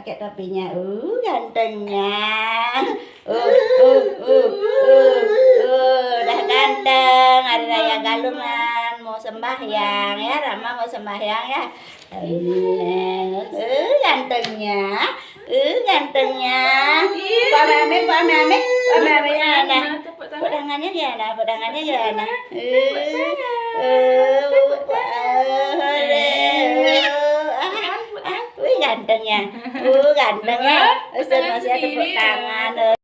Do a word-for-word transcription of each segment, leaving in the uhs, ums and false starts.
Pakai topinya, uh, gantengnya. Uh, uh, uh, uh, uh, udah ganteng. Hari Raya Galungan, mau sembahyang ya, Rama mau sembahyang ya. Uh, gantengnya. Uh, gantengnya. Pak Mame, Pak Mame, Pak Mame mana? Tepuk tangannya gimana? Tepuk tangannya gimana? Uh, uh, uh, uh, ah, ah, wih, gantengnya. Uh, gantengnya. Ustaz masih ada tepuk tangan.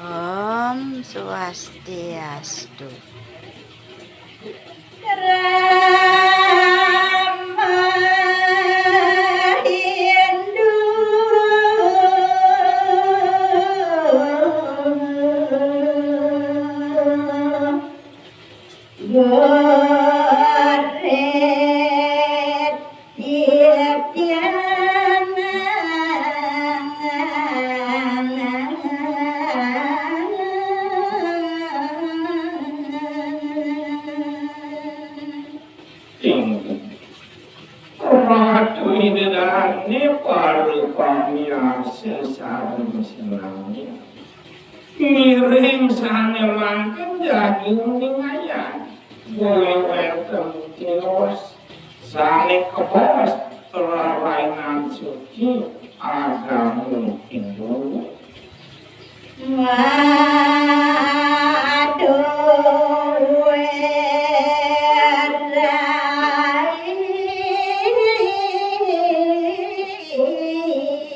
Om Swastiastu. Rama Hindu. Goret. Ratu Ida Dané para pamiarsa sareng sinami. Ngiring sané mangkin daging ningayan. Boya wénten tios sané kebos rerainan suci agama Hindu. Madué rainan suci.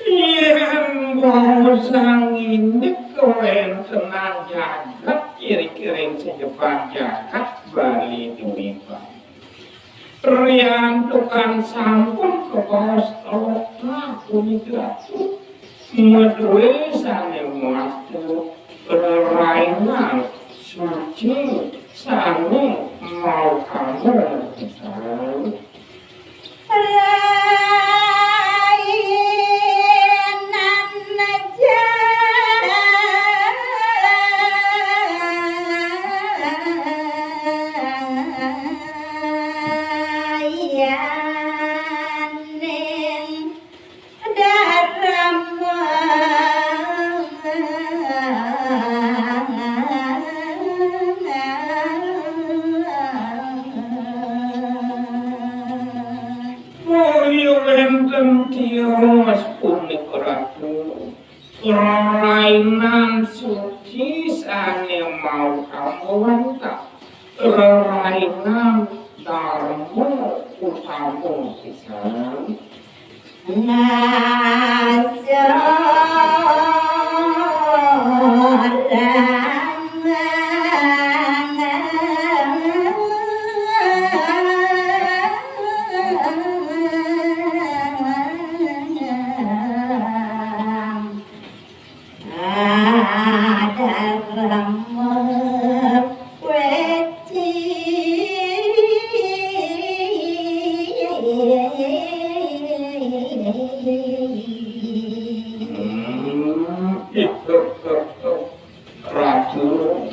Yén bangsa ngindik kawéntenan jagat, kira-kira sejepan jagat Bali Dwipa. Riantukan sampun kabaos teluk nah punika. Madué sané mastu rerainan suci sané maukama. Rainan jayaning darma. Mulya wénten tios punika, Ratu. Rerainan suci sané maukama wantah. Rerainan darma Utama pisan. Ratu,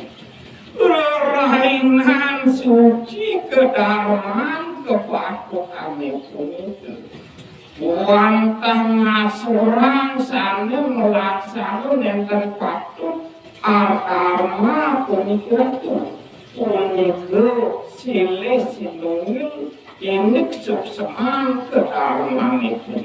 rerainan suci kedarman kepatuhanipun itu. Wantah ngasorang sané malaksana nénten patut adarma punika. Punika silih sinunggil indik sukseman kedarmanipun.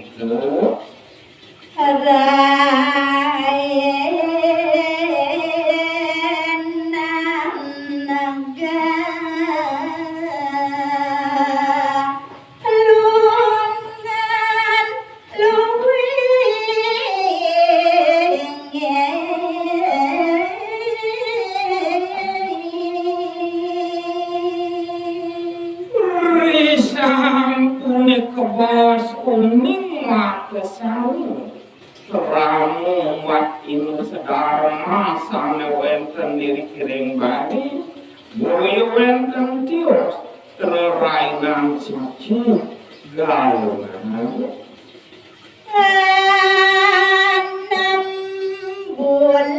Risampune kebos uning makasami, krama umat Hindu sadarma sane wenten diri kiring bari, boya wenten tios rerainan suci Galungan. Enem bulan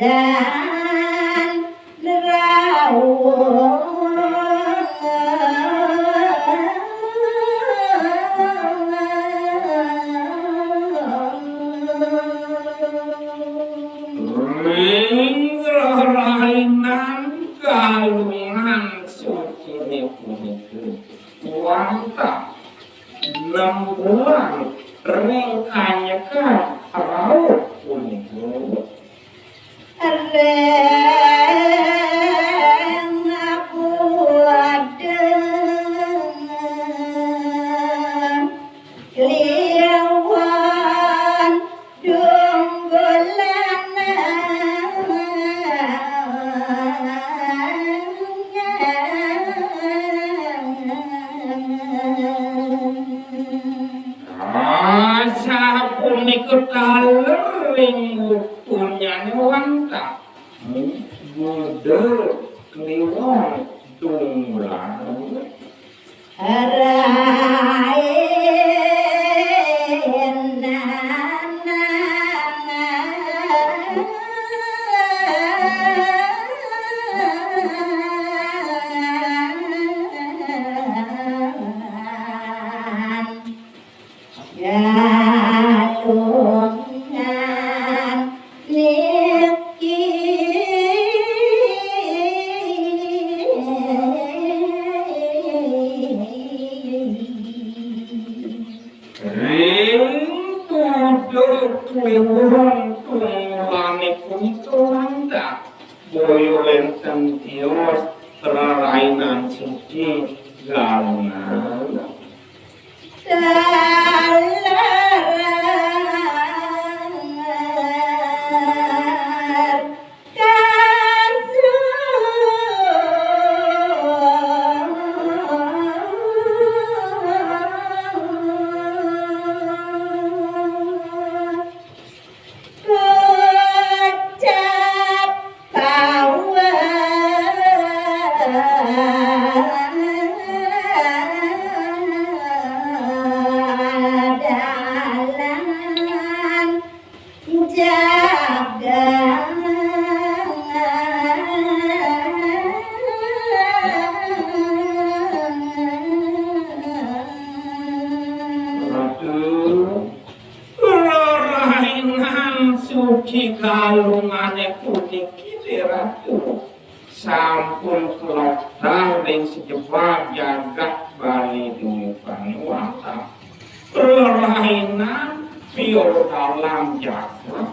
lesan nerawang. Ring rerainan Galungan sucine punika wantah nem bulan ring kanyekan rauh punika. Ring buadeng kliwon dunggulan. Asapunika taler ring wektunyane wantah. Buda kliwon dunggulan. Rainan. Galungan niki. Ring tuduh kliwon tunggulane punika wantah boya wenten tios rerainan suci Galungan. Kocap pawa dalan jagang. Ratu, rerainan suci Galungane puniki, Ratu, sampun kelebur ring sajebag jagat Bali dwi paniwata. Rerainan Pure dalam jagat